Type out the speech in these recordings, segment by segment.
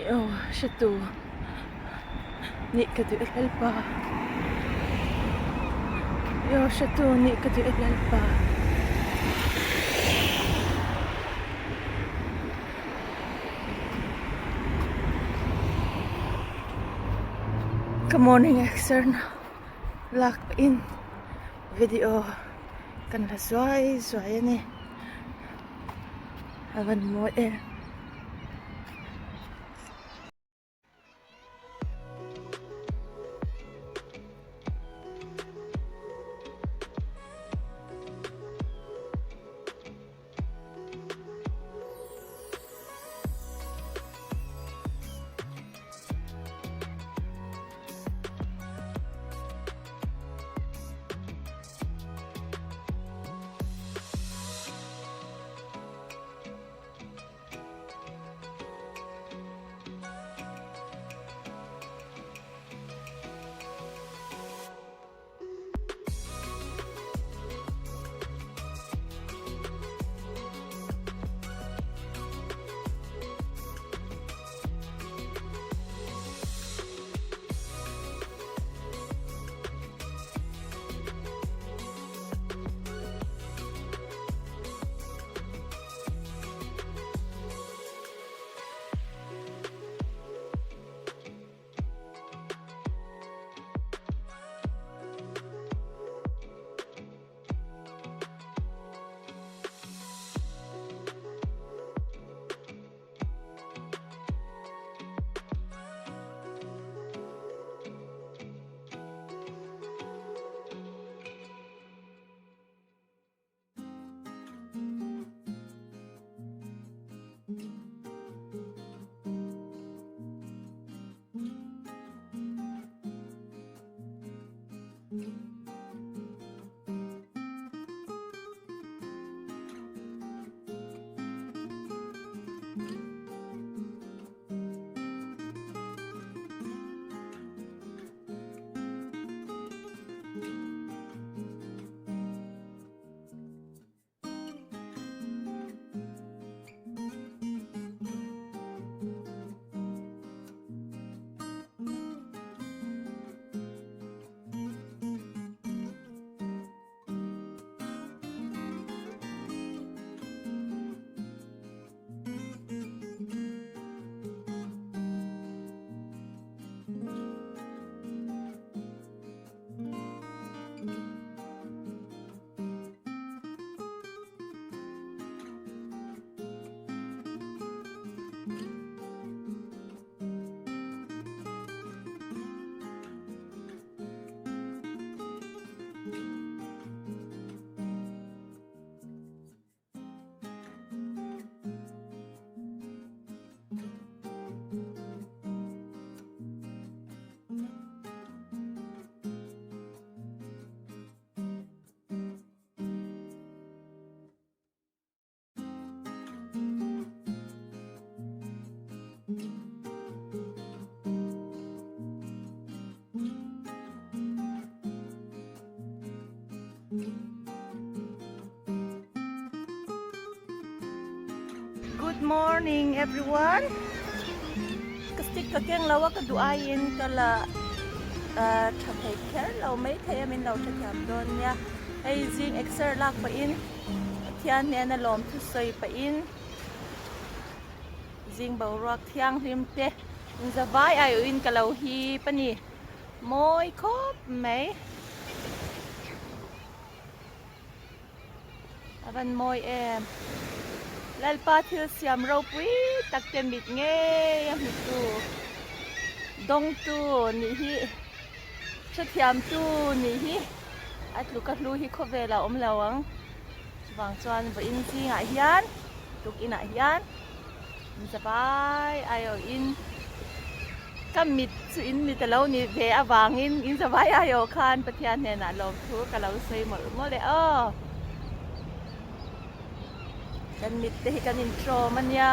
I aw hretu nih ka duh e Lalpa. I aw hretu nih ka duh e Lalpa. Ka morning exer na lak pahin video kan la zuai zuai a ni. A van mawi em. Good morning everyone. Ka stick ka keng lo a ka duh aiin ka la tha thei kher lo mai thei a min lo tha thiam dawn nia. Hei zing exer lak pahin Pathian hnena lawm thusawi pahin zing boruak thianghlim te inzavai aiawhin ka lo hip a ni. Mawi khawp mai. A van mawi em. Lalpa thil siam ropui tak te mit ngei a hmutu dawngtu nih hi hrethiamtu nih hi a tluka hlu hi khawvel a awm lo ang. Chuvang chuan vawiin zingah hian tukinah hian Inzavai aiawhin ka mit chu in mit a lo ni ve avangin inzavai aiawh khan Pathian hnenah lawmthu ka lo sawi mawlh mawlh e aw. Kan mit te hi kan intrawm a nia.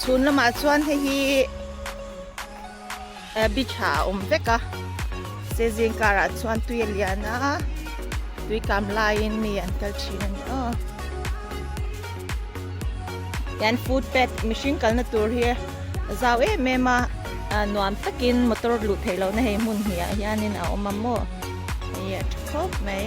Chhun lamah chuan hei hi beach ah a awm vek a se zing karah chuan tui a lian a tui kam laiin mi an kal thin a ni aw hian footpath mihring kalna tur hi a zau em em a nuam takin motor luh theih lohna hei hmun hnih ah hianin a awm a maw hei a tha khawp mai.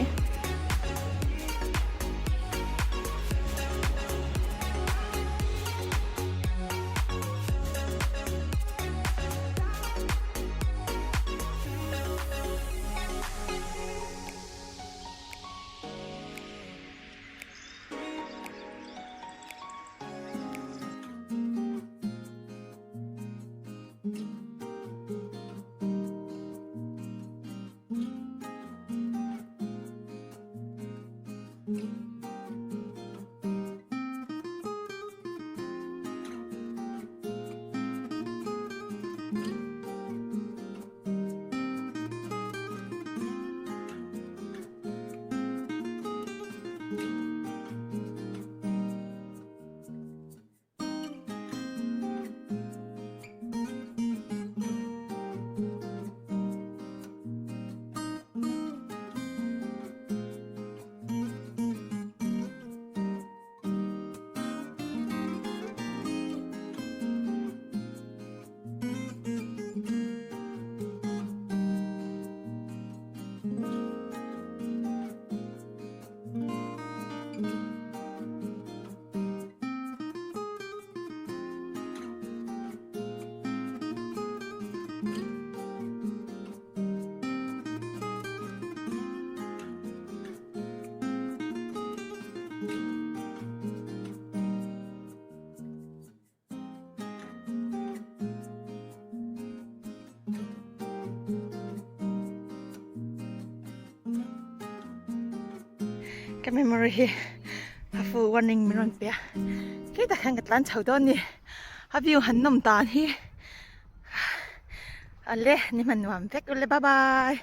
Ka memory hi a full warning min rawn pe a khi tak hian ka tlan chho dawn ni a view han nawm dan hi a le ni hman nuam vek ule bye bye.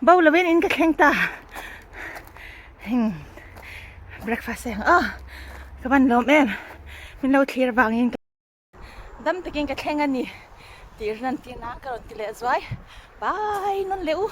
Bo lovin in ka thleng ta heng breakfast eng a ka van lawm em min lo thlir vangin dam takin ka thleng a ni tih rin an tina ka rawn ti leh zuai bye nawn leh u.